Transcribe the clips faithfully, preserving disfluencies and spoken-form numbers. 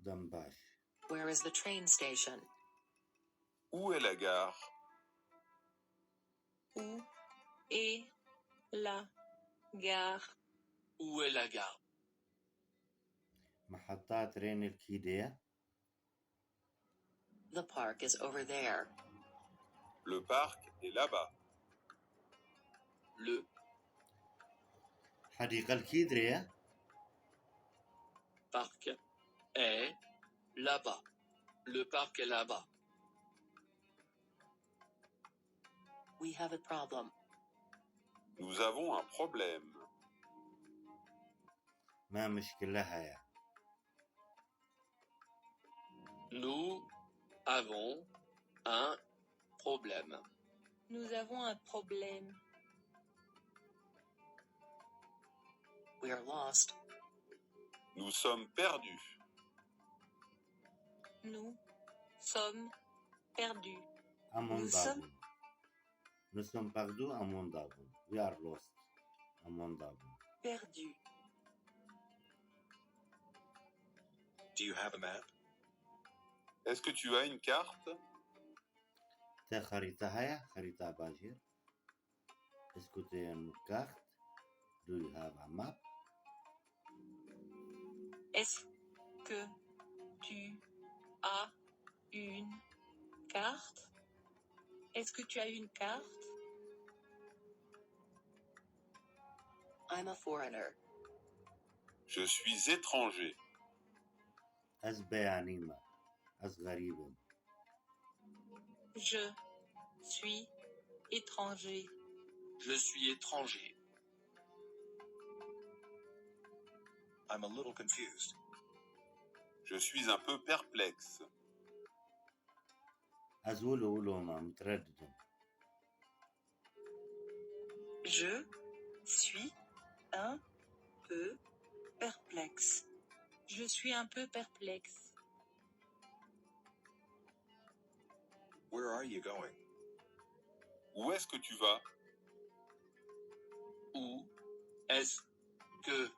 Dem baş. Where is the train station? Où est la gare ? Où est la gare ? Où est la gare ? Meheta trênê li kî de ye? The park is over there. Le parc est là-bas. Le Hedîqe li kî de ye? Parc est là-bas. Le parc est là-bas. We have a problem. Nous avons un problème. Me mişkile heye. Nous avons un problème. Nous avons un problème. We are lost. Nous sommes perdus. Nous sommes perdus. Em Nous winda sommes- bûn. Nous sommes perdus, em winda bûn. We are lost. Em winda bûn. Perdus. Do you have a map? Est-ce que tu as une carte ? Te xerîte heye? Xerîta bajêr? Est-ce que tu as une carte? Do you have a map? Est-ce que tu as une carte ? Est-ce que tu as une carte ? I'm a foreigner. Je suis étranger. Ez beyanî me. Ez xerîb im. Je suis étranger. Je suis étranger. I'm a little confused. Je suis un peu perplexe. Ez wilo wilo me, mutreddid im. Je suis un peu perplexe. Je suis un peu perplexe. Where are you going? Où est-ce que tu vas ? Où est-ce que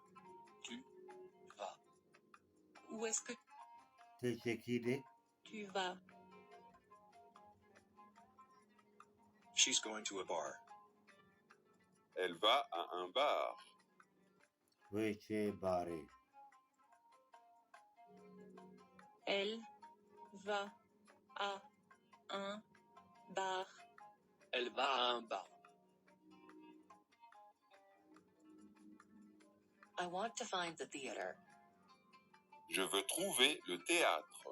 tu vas ? Où est-ce que Tu çekî de? Tu vas. She's going to a bar. Elle va à un bar. Wê çê barê. Elle va à un bar. Elle va à un bar. I want to find the theater. Je veux trouver le théâtre.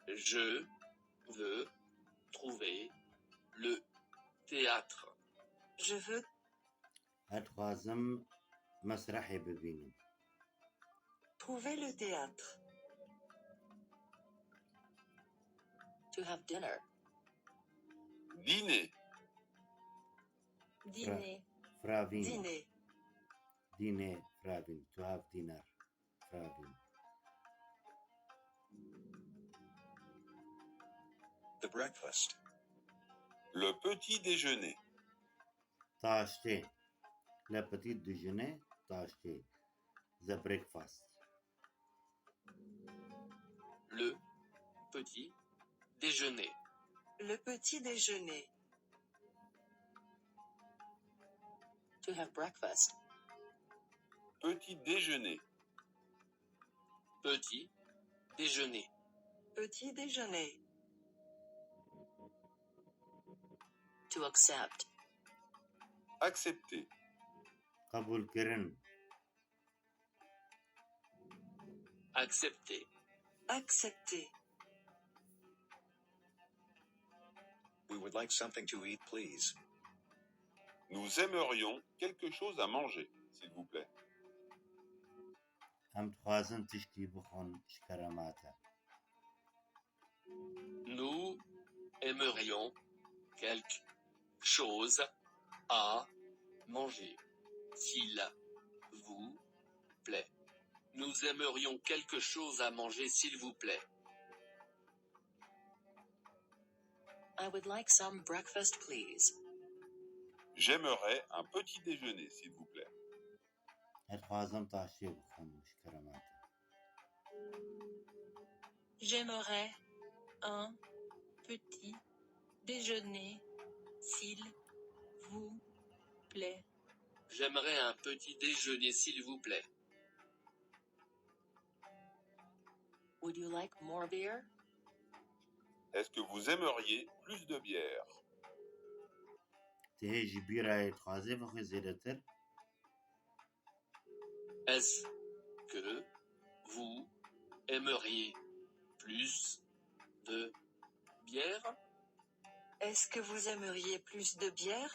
Je veux trouver le théâtre. Je veux Ez dixwazim mesrehê bibînim. Trouver le théâtre. To have dinner. Dîner. Dîner. Firavîn. Dîner. Dîner, firavîn. To have dinner. Firavîn. The breakfast. Le petit déjeuner. Taştê. Le petit déjeuner, taştê. The breakfast. Le petit déjeuner. Le petit déjeuner. To have breakfast. Petit déjeuner. Petit déjeuner. Petit déjeuner. To accept. Accepter. Qebûlkirin. Accepter. Accepter. We would like something to eat, please. Nous aimerions quelque chose à manger, s'il vous plaît. Em dixwazin tiştî bixwin, ji kerema te. Nous aimerions quelque chose à manger, s'il vous plaît. Nous aimerions quelque chose à manger, s'il vous plaît. I would like some breakfast, please. J'aimerais un petit déjeuner, s'il vous plaît. Ez dixwazim taştê bixwim, ji kerema te. J'aimerais un petit déjeuner, s'il vous plaît. J'aimerais un petit déjeuner, s'il vous plaît. Would you like more beer? Est-ce que vous aimeriez plus de bière? Tu hêjî bîrayê dixwazê, vexwê zêdetir. Est-ce que vous aimeriez plus de bière? Est-ce que vous aimeriez plus de bière?